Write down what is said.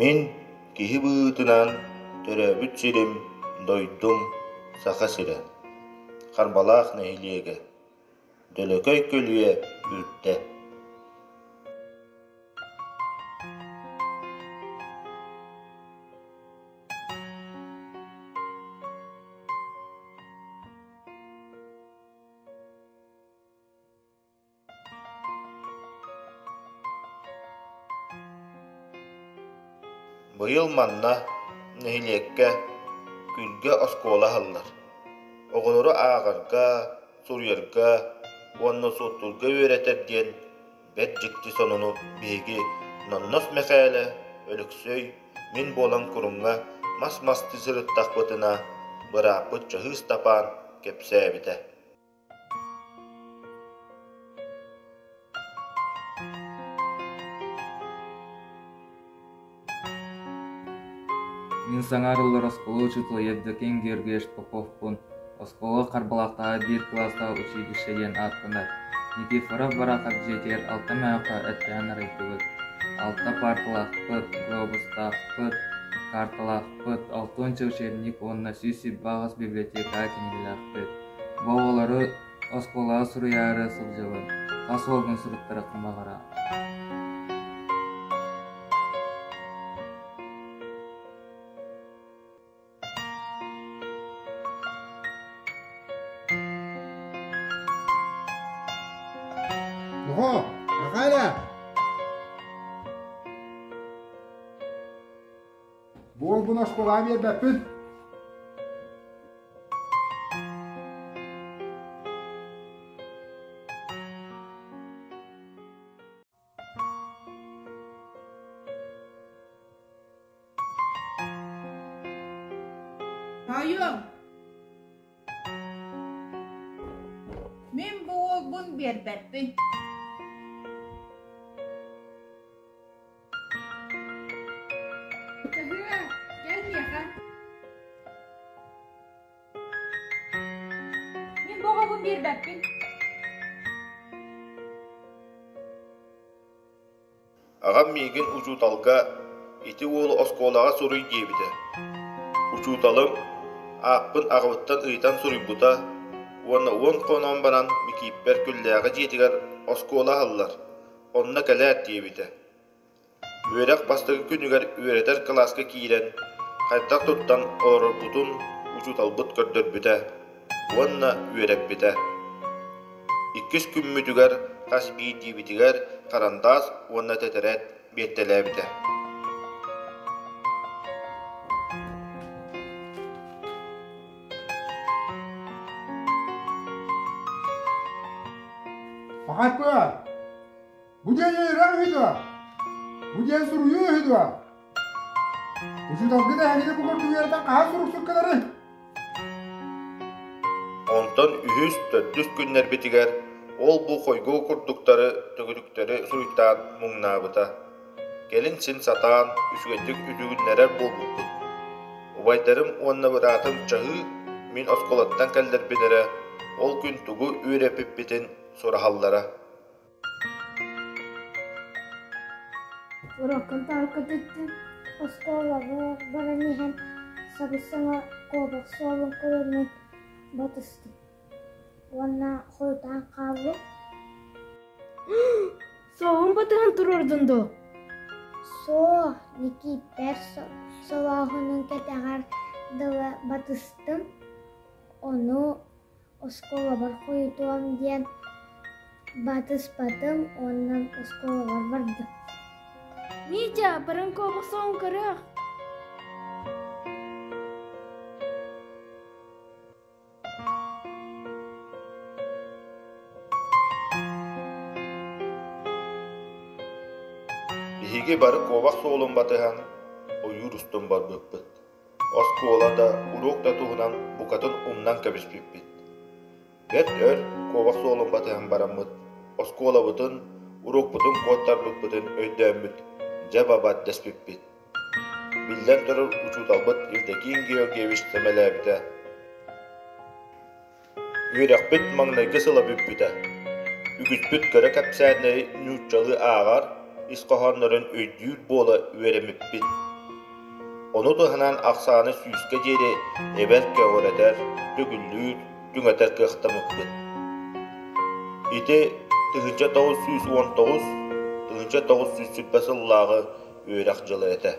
Мин киһи быһыытынан төрөөбүт сирим, дойдум Саха сирэ, Харбалаах нэһилиэгэ, Дөлөкөй көлүйэ үрдэ. Быйыл манна, нэһилиэккэ, Күлгэ оскуола аһыллар. Оҕолору ааҕарга, суруйарга уонна суоттуурга үөрэтэр диэн бэрт дьикти сонуну биһиги Ноннос Мэхээлэ, Өлөксөй, мин буолан курумҥа мас-мастыы сырыттахпытына, бырааппыт Чаһыы Ыстапаан кэпсээбитэ. Мин саҥа арыллар оскуола учуутала Евдоким Георгиевич Поповпун. Оскуола Харбалаахтааҕы биир кылаастаах училище диэн ааттанар. Никифоров Барахов дьиэтигэр алта мөөхө эттэһэн арыйдыбыт. Алта паарталаахпыт, глобустаахпыт, карталаахпыт, 60 учебник уонна 128 библиотекаҕа кинигэлээхпит. Бу оҕолору оскуолаҕа суруйаары сылдьабын, хас уолгун суруттарыаххын баҕараҕын? Нохоо, Михаила! Буолбун оскуолаҕа биэрбэппин. Тоойуом, мин бу уолбун биэрбэппин. Кыһыа, кэл миэхэ. Мин бу оҕобун биэрбэппин. Аҕам миигин учууталга ити уолу оскуолаҕа суруй диэбитэ. Учууталым ааппын аҕабыттан ыйытан суруйбута уонна 10 хонон баран Микииппэр Күллээҕи дьиэтигэр оскуола аһыллар, онно кэлээр диэбитэ. Үөрэх бастакы күнүгэр үөрэтэр кылааска киирэн, хайдах туттан олорорбутун учууталбыт көрдөрбүтэ уонна үөрэппитэ. Иккис күммүтүгэр хас биирдиибитигэр харандаас уонна тэтэрээт биэртэлээбитэ. Сахатпыа! Бу диэн үөрэх үһү дуо? Бу диэн суруйуу үһү дуо? Учууталгыт эһигини бу курдук үөрэтэн хаһан суруксук гынарый? Онтон үһүс, төрдүс күннэрбитигэр ол-бу хойгуо курдуктары, төгүрүктэри суруйтаан муҥнаабыта. Кэлин син сатаан, үчүгэйдик үтүгүннэрэр буолбуппут. Убайдарым уонна быраатым Чаһыы мин оскуолаттан кэллэрбин эрэ, ол күн тугу үөрэппиппитин сураһаллара. Уроккун таһыкка түттүм. Оскуолабар баран иһэн сабыс-саҥа куобах суолун көрөммүн батыстым уонна хойутаан хааллым. Суолун батыһан туруордун дуо? Суох, Никииппэр солооһунун кэтэҕэр дылы батыстым. Ону Оскуолабар хойутуом диэн батыспатым уонна оскуолабар бардым. Митя, баран куобах көрөөх. Биһиги бары куобах суолун батыһан ойуур устун барбыппыт. Оскуола да, уруок да туһунан букатын умнан кэбиспиппит. Бэрт өр куобах суолун батыһан бараммыт, оскуолабытын, уруокпутун куоттарбыппытын өйдөөммүт, дьэ бабат дэспиппит. Биллэн турар, учууталбыт Евдоким Георгиевич сэмэлээбитэ. Үөрэхпит маҥнайгы сыла бүппүтэ. Үгүспүт кыра кэпсээннэри нууччалыы ааҕар, ис хоһооннорун өйдүүр буола үөрэммиппит. Ону туһанан ахсааны сүүскэ диэри эбэр көҕүрэтэр, төгүллүүр, түҥэтэр кыахтаммыппыт. Ити 1919 1920 сыллааҕы үөрэх дьыла этэ.